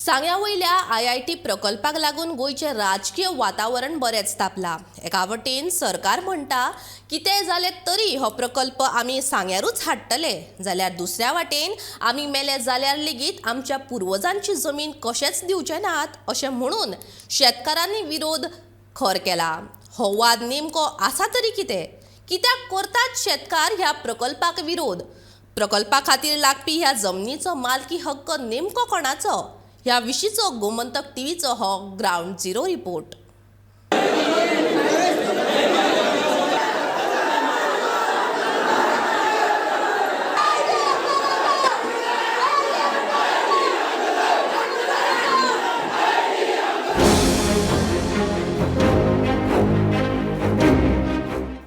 सांग्या वयल्या आयआयटी प्रकल्पाक लागून गोंयचें राजकीय वातावरण बरेंच तापलां. एका वटेन सरकार म्हणटा कितेंय जालें तरी हो प्रकल्प आमी सांग्यारूच हाडटले, जाल्यार दुसऱ्या वाटेन आमी मेले जाल्यार लेगीत आमच्या पुर्वजांची जमीन कशेंच दिवचे नात अशें म्हणून शेतकारांनी विरोध खर केला. हो वाद नेमको आसा तरी कितें? कित्याक करतात शेतकार ह्या प्रकल्पाक विरोध? प्रकल्पा खातीर लागपी ह्या जमनीचो मालकी हक्क नेमको कोणाचो? ह्या विशींचो गोमंतक टीव्हीचो हो ग्रावंड झिरो रिपोर्ट.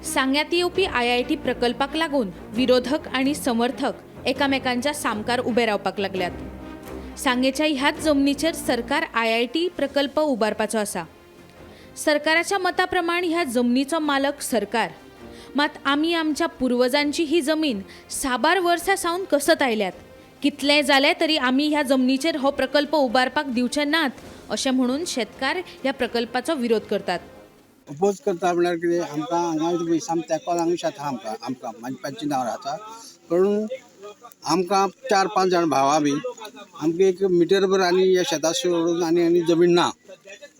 सांग्यांत येवपी आयआयटी प्रकल्पाक लागून विरोधक आनी समर्थक एकामेकांच्या सामकार उबे रावपाक लागल्यात. सांगेच्या ह्याच जमनीचेर सरकार आयआयटी प्रकल्प उबारपाचो आसा. सरकाराच्या मता प्रमाण ह्या जमनीचो मालक सरकार, मात आमी आमच्या पुर्वजांची ही जमीन साबार वर्सां सावन कसत आयल्यात. कितलें जालें तरी आमी ह्या जमनीचेर हो प्रकल्प उबारपाक दिवचे नात अशें म्हणून शेतकार ह्या प्रकल्पाचो विरोध करतात. अपोज करता म्हणल्यार कितें, आमकां हांगा साम तेंको लागून शेतां आमकां आमकां मानपांची नांवार आसा. पूण आमकां 4-5 जाण भावां बी आमकां एक मिटरभर आनी ह्या शेतां सोडून आनी आनी जमीन ना.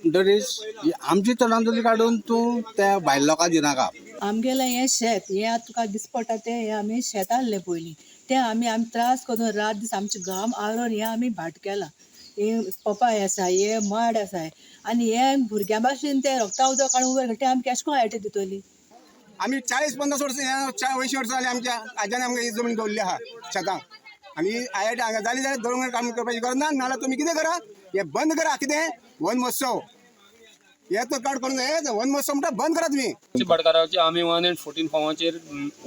म्हणटरीच आमची तणांतली काडून तूं त्या भायल्या लोकांक दिनाका. आमगेलें हें शेत हें आतां तुका दिस पडटा तें हें आमी शेत आहलें पयलीं, तें आमी आमी त्रास करून रात दीस आमचें घाम आरोवन हें आमी भाट केलां. हें पपाय आसा, हे माड आसा आनी हे भुरग्यां भाशेन ते रोगता उदक काडून उबें ते आमी केशें करून आयटी दितली. आमी 40-50 वर्सां, 80 वर्सां जालीं आमच्या आज्यान आमकां ही जमीन दवरली आहा शेतां. आनी आयआयटी हांगा जाली जाल्यार दोंगर काम करपाची गरज ना, नाजाल्यार तुमी कितें करा, हें बंद करा. कितें वन महोत्सव हे तो काड करून हे वन महोत्सव म्हणटा बंद करा तुमी. भाटकाराची आमी 1 and 14 फॉर्माचेर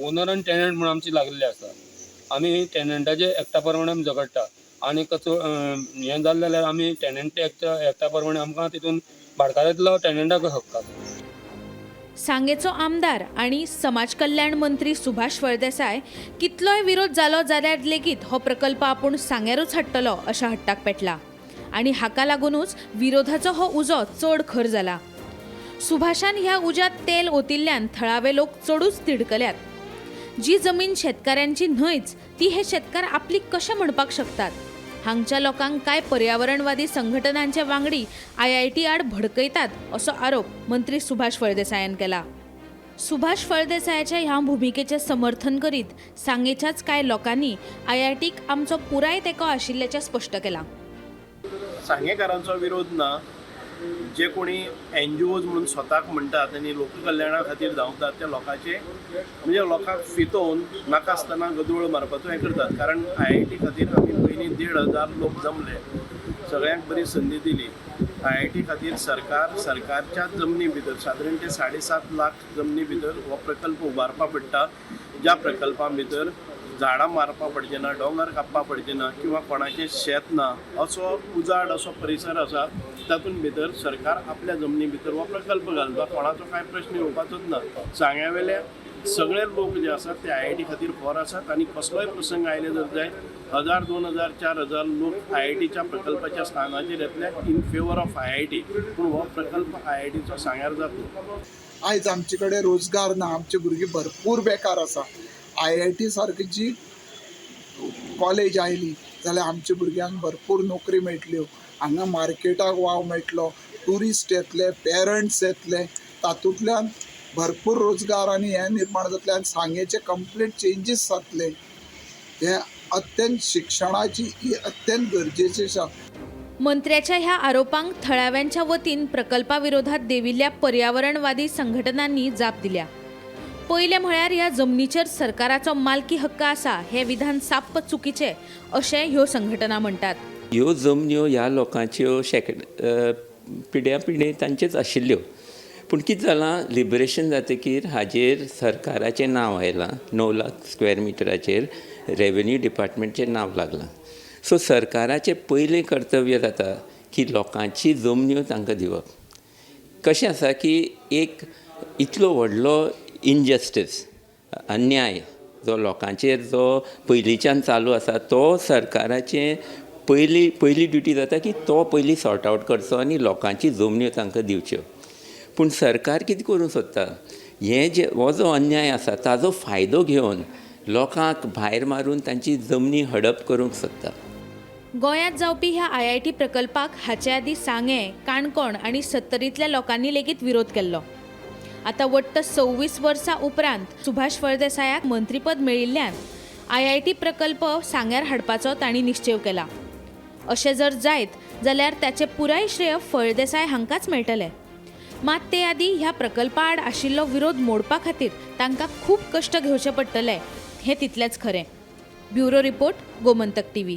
ओनर आनी टेनंट म्हणून आमची लागलेली आसा. आमी टेनंटाचे एक्टा प्रमाणे आमी झगडटा आनी कसो हें जालें जाल्यार आमी टेनंट एक्टा प्रमाणे आमकां तितून भाटकारांतलो टेनंटाक हक्क आसा. सांगेचो आमदार आनी समाज कल्याण मंत्री सुभाष फळदेसाय कितलोय विरोध जालो जाल्यार लेगीत हो प्रकल्प आपूण सांग्यारूच हाडटलो अशा हट्टाक पेटला आनी हाका लागुनूच विरोधाचो हो उजो चड खर जाला. सुभाषान ह्या उज्यांत तेल ओतिल्ल्यान थळावे लोक चडूच तिडकल्यात. जी जमीन शेतकाऱ्यांची न्हयच ती हे शेतकार आपली कशें म्हणपाक शकतात? हांगच्या लोकांक कांय पर्यावरणवादी संघटनांचे वांगडी आयआयटी आड भडकयतात असो आरोप मंत्री सुभाष फळदेसायान केला. सुभाष फळदेसायाच्या ह्या भुमिकेचें समर्थन करीत सांगेच्याच कांय लोकांनी आयआयटीक आमचो पुराय तेंको आशिल्ल्याचें स्पश्ट केलां. सांगेकारांचो विरोध ना, जे कोणी एनजीओज म्हणून स्वताक म्हणटात आनी लोककल्याणा खातीर धांवतात त्या लोकांचे म्हणजे लोकांक फितोवन नाका आसतना गदोळ मारपाचो हें करतात. कारण आयआयटी खातीर आमी पयलीं 1,500 लोक जमले, सगळ्यांक बरी संदी दिली. आयआयटी खातीर सरकार सरकारच्या जमनी भितर सादारण ते 7.5 लाख जमनी भितर हो प्रकल्प उबारपा पडटा, ज्या प्रकल्पा भितर झाडां मारपा पडचे ना, दोंगर कापपा पडचे ना किंवा कोणाचें शेत ना असो उजाड असो परिसर आसा तातूंत भितर सरकार आपल्या जमनी भितर हो प्रकल्प घालता. कोणाचो कांय प्रश्न येवपाचोच ना. सांग्यावेले सगळे लोक जे आसात ते आयआयटी खातीर फॉर आसात आनी कसलोय प्रसंग आयले जर जाय 1,000, 2,000, 4,000 लोक आयआयटीच्या प्रकल्पाच्या स्थानाचेर येतले इन फेवर ऑफ आयआयटी. पूण हो प्रकल्प आयआयटीचो सांग्यार जातलो. आयज आमचे कडेन रोजगार ना, आमची भुरगीं भरपूर बेकार आसा. आयआयटी सारकी जी कॉलेज आयली जाल्यार आमच्या भुरग्यांक भरपूर नोकरी मेळटल्यो, हांगा मार्केटाक वाव मेळटलो, ट्युरिस्ट येतले, पेरंट्स येतले, तातूंतल्यान भरपूर रोजगार आनी हें निर्माण जातलें आनी सांगेचे कंप्लीट चेंजीस जातले. हें अत्यंत शिक्षणाची ही अत्यंत गरजेची आसा. मंत्र्याच्या ह्या आरोपांक थळाव्यांच्या वतीन प्रकल्पा विरोधात देविल्ल्या पर्यावरणवादी संघटनांनी जाप दिल्या. पयलें म्हळ्यार ह्या जमनीचेर सरकाराचो मालकी हक्क आसा हें विधान साप्प चुकीचें अशें ह्यो संघटना म्हणटात. ह्यो जमन्यो ह्या लोकांच्यो पिड्या पिढे तांचेच आशिल्ल्यो, पूण कितें जालां लिबरेशन जातकीर हाजेर सरकाराचें नांव आयलां. 9 लाख स्क्वेअर मिटराचेर रेवेन्यू डिपार्टमेंटचें नांव लागलां. सो सरकाराचें पयलें कर्तव्य जाता की लोकांची जमन्यो तांकां दिवप. कशें आसा की एक इतलो व्हडलो इनजस्टीस, अन्याय जो लोकांचेर जो पयलींच्यान चालू आसा तो सरकाराचें पयली पयली ड्युटी जाता की तो पयली सॉर्ट आवट करचो आनी लोकांची जमन्यो तांकां दिवच्यो. पूण सरकार कितें करूंक सोदता, हें जे हो जो अन्याय आसा ताजो फायदो घेवन लोकांक भायर मारून तांची जमनी हडप करूंक सोदता. गोंयांत जावपी ह्या आयआयटी प्रकल्पाक हाचे आदीं सांगें, काणकोण आनी सत्तरींतल्या लोकांनी लेगीत विरोध केल्लो. आतां वट्ट 26 वर्सां उपरांत सुभाष फळदेसायाक मंत्रीपद मेळिल्ल्यान आयआयटी प्रकल्प सांग्यार हाडपाचो तांणी निश्चेव केला. अशें जर जायत जाल्यार ताचें पुराय श्रेय फळदेसाय हांकांच मेळटलें. मात ते आदीं ह्या प्रकल्पा आड आशिल्लो विरोध मोडपा खातीर तांकां खूब कश्ट घेवचे पडटले हें तितलेंच खरें. Bureau report, Gomantak TV.